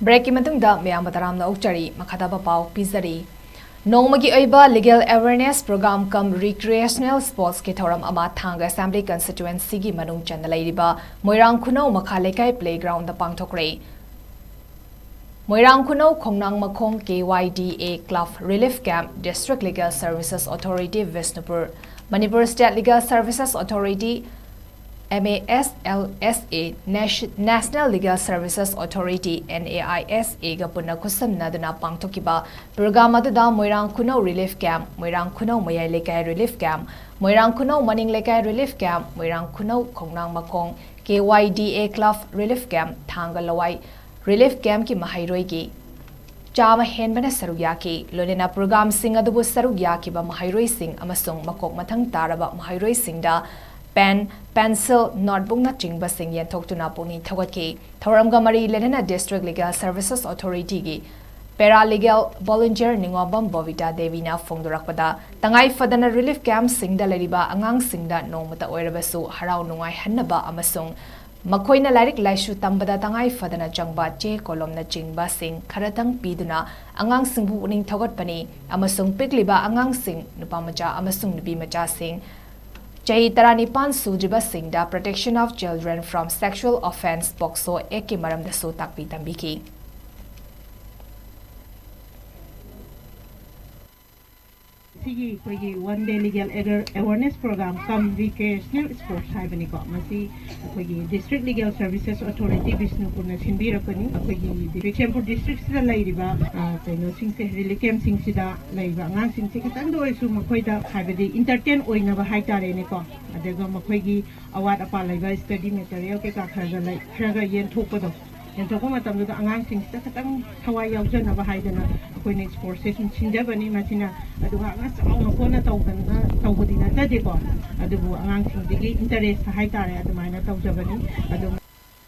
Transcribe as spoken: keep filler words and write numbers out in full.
ꯕ꯭ꯔꯦꯛꯀꯤ ꯃꯇꯨꯡꯗ ꯃꯌꯥꯝꯕꯨ ꯇꯔꯥꯝꯅ ꯑꯣꯛꯆꯔꯤ꯫ ꯃꯈꯥ ꯇꯥꯕ ꯄꯥꯎ ꯄꯤꯖꯔꯤ꯫ ꯅꯣꯡꯃꯒꯤ ꯑꯣꯏꯕ Legal Awareness Program cum Recreational Sportsꯀꯤ ꯊꯧꯔꯝ ꯑꯃ ꯊꯥꯡꯒ Assembly Constituencyꯒꯤ ꯃꯅꯨꯡ ꯆꯟꯅ ꯂꯩꯔꯤꯕ ꯃꯣꯏꯔꯥꯡ ꯈꯨꯅꯧ ꯃꯈꯥ ꯂꯩꯀꯥꯏ Playgroundꯗ ꯄꯥꯡꯊꯣꯛꯈ꯭ꯔꯦ꯫ ꯃꯣꯏꯔꯥꯡ ꯈꯨꯅꯧ ꯈꯣꯡꯅꯥꯡ ꯃꯈꯣꯡ K Y D A Club Relief Camp, District Legal Services Authority, Bishnupur, Manipur State Legal Services Authority, M A S L S A, Nash-, National Legal Services Authority, N A I S Aꯒ ꯄꯨꯟꯅ ꯈꯨꯠꯁꯝꯅꯗꯨꯅ ꯄꯥꯡꯊꯣꯛꯈꯤꯕ program ꯑꯗꯨꯗ ꯃꯣꯏꯔꯥꯡ ꯈꯨꯅꯧ Relief Camp, ꯃꯣꯏꯔꯥꯡ ꯈꯨꯅꯧ ꯃꯌꯥꯏ ꯂꯩꯀꯥꯏ Relief Camp, ꯃꯣꯏꯔꯥꯡ ꯈꯨꯅꯧ ꯃꯅꯤꯡ ꯂꯩꯀꯥꯏ Relief Camp, ꯃꯣꯏꯔꯥꯡ ꯈꯨꯅꯧ ꯈꯣꯡꯅꯥꯡ ꯃꯈꯣꯡ K Y D A Club Relief Camp, ꯊꯥꯡꯒ ꯂꯋꯥꯏ Relief Campꯀꯤ ꯃꯍꯩꯔꯣꯏꯒꯤ ꯆꯥꯃ ꯍꯦꯟꯕꯅ ꯁꯔꯨꯛ ꯌꯥꯈꯤ꯫ ꯂꯣꯏꯅꯅ programꯁꯤꯡ ꯑꯗꯨꯕꯨ ꯁꯔꯨꯛ ꯌꯥꯈꯤꯕ ꯃꯍꯩꯔꯣꯏꯁꯤꯡ ꯑꯃꯁꯨꯡ ꯃꯀꯣꯛ ꯃꯊꯪ ꯇꯥꯔꯕ ꯃꯍꯩꯔꯣꯏꯁꯤꯡꯗ pen, pencil, notebookꯅꯆꯤꯡꯕꯁꯤꯡ ꯌꯦꯟꯊꯣꯛꯇꯨꯅ ꯄꯨꯛꯅꯤꯡ ꯊꯧꯒꯠꯈꯤ꯫ ꯊꯧꯔꯝꯒ ꯃꯔꯤ ꯂꯩꯅꯅ District Legal Services Authorityꯒꯤ Paralegal Volunteer ꯅꯤꯉꯣꯝꯕꯝ ꯕꯣꯕꯤꯇꯥ ꯗꯦꯕꯤꯅ ꯐꯣꯡꯗꯣꯔꯛꯄꯗ, ꯇꯉꯥꯏ ꯐꯗꯅ Relief Campꯁꯤꯡꯗ ꯂꯩꯔꯤꯕ ꯑꯉꯥꯡꯁꯤꯡꯗ ꯅꯣꯡꯃꯇ ꯑꯣꯏꯔꯕꯁꯨ ꯍꯔꯥꯎ ꯅꯨꯡꯉꯥꯏꯍꯟꯅꯕ ꯑꯃꯁꯨꯡ ꯃꯈꯣꯏꯅ ꯂꯥꯏꯔꯤꯛ ꯂꯥꯏꯁꯨ ꯇꯝꯕꯗ ꯇꯉꯥꯏ ꯐꯗꯅ ꯆꯪꯕ ꯆꯦ ꯀꯣꯂꯣꯝꯅꯆꯤꯡꯕꯁꯤꯡ ꯈꯔꯇꯪ ꯄꯤꯗꯨꯅ ꯑꯉꯥꯡꯁꯤꯡꯕꯨ ꯄꯨꯛꯅꯤꯡ ꯊꯧꯒꯠꯄꯅꯤ ꯑꯃꯁꯨꯡ ꯄꯤꯛꯂꯤꯕ ꯑꯉꯥꯡꯁꯤꯡ, ꯅꯨꯄꯥ ꯃꯆꯥ ꯑꯃꯁꯨꯡ ꯅꯨꯄꯤ ꯃꯆꯥꯁꯤꯡ, ꯆꯍꯤ ꯇꯔꯥꯅꯤꯄꯥꯟ ꯁꯨꯗ꯭ꯔꯤꯕꯁꯤꯡꯗ Protection of Children from Sexual Offence, POCSO Actꯀꯤ ꯃꯔꯝꯗꯁꯨ ꯇꯥꯛꯄꯤ ꯇꯝꯕꯤꯈꯤ꯫ ꯁꯤꯒꯤ ꯑꯩꯈꯣꯏꯒꯤ One Day Legal Aware-, Awareness Program cum Recreational Sports ꯍꯥꯏꯕꯅꯤꯀꯣ꯫ ꯃꯁꯤ ꯑꯩꯈꯣꯏꯒꯤ District Legal Services Authority ꯕꯤꯁꯅꯨꯄꯨꯔꯅ ꯁꯤꯟꯕꯤꯔꯛꯄꯅꯤ꯫ ꯑꯩꯈꯣꯏꯒꯤ ꯕꯤꯁꯅꯨꯄꯨꯔ districtꯁꯤꯗ ꯂꯩꯔꯤꯕ, ꯑ, ꯀꯩꯅꯣꯁꯤꯡꯁꯦ, relief campꯁꯤꯡꯁꯤꯗ ꯂꯩꯕ ꯑꯉꯥꯡꯁꯤꯡꯁꯦ ꯈꯤꯇꯪꯗ ꯑꯣꯏꯔꯁꯨ ꯃꯈꯣꯏꯗ ꯍꯥꯏꯕꯗꯤ entertain ꯑꯣꯏꯅꯕ ꯍꯥꯏꯇꯥꯔꯦꯅꯦꯀꯣ, ꯑꯗꯨꯒ ꯃꯈꯣꯏꯒꯤ ꯑꯋꯥꯠ ꯑꯄꯥ ꯂꯩꯕ study material ꯀꯩꯀꯥ ꯈꯔꯒ ꯂꯩ-, ꯈꯔꯒ ꯌꯦꯟꯊꯣꯛꯄꯗꯣ, ꯌꯦꯟꯊꯣꯛꯄ ꯃꯇꯝꯗꯨꯗ ꯑꯉꯥꯡꯁꯤꯡꯁꯤꯗ ꯈꯤꯇꯪ ꯊꯋꯥꯏ ꯌꯥꯎꯖꯅꯕ ꯍꯥꯏꯗꯅ ꯑꯩꯈꯣꯏꯅ sportsꯁꯦ ꯁꯨꯝ ꯁꯤꯟꯖꯕꯅꯤ꯫ ꯃꯁꯤꯅ ꯑꯗꯨꯒ ꯌꯥꯝꯅ ꯆꯥꯎꯅ ꯈꯣꯠꯅ ꯇꯧꯗꯅ ꯇꯧꯕꯗꯤ ꯅꯠꯆꯗꯦꯀꯣ, ꯑꯗꯨꯕꯨ ꯑꯉꯥꯡꯁꯤꯡꯁꯤꯒꯤ interest ꯍꯥꯏꯇꯥꯔꯦ, ꯑꯗꯨꯃꯥꯏꯅ ꯇꯧꯖꯕꯅꯤ꯫ ꯑꯗꯨꯝ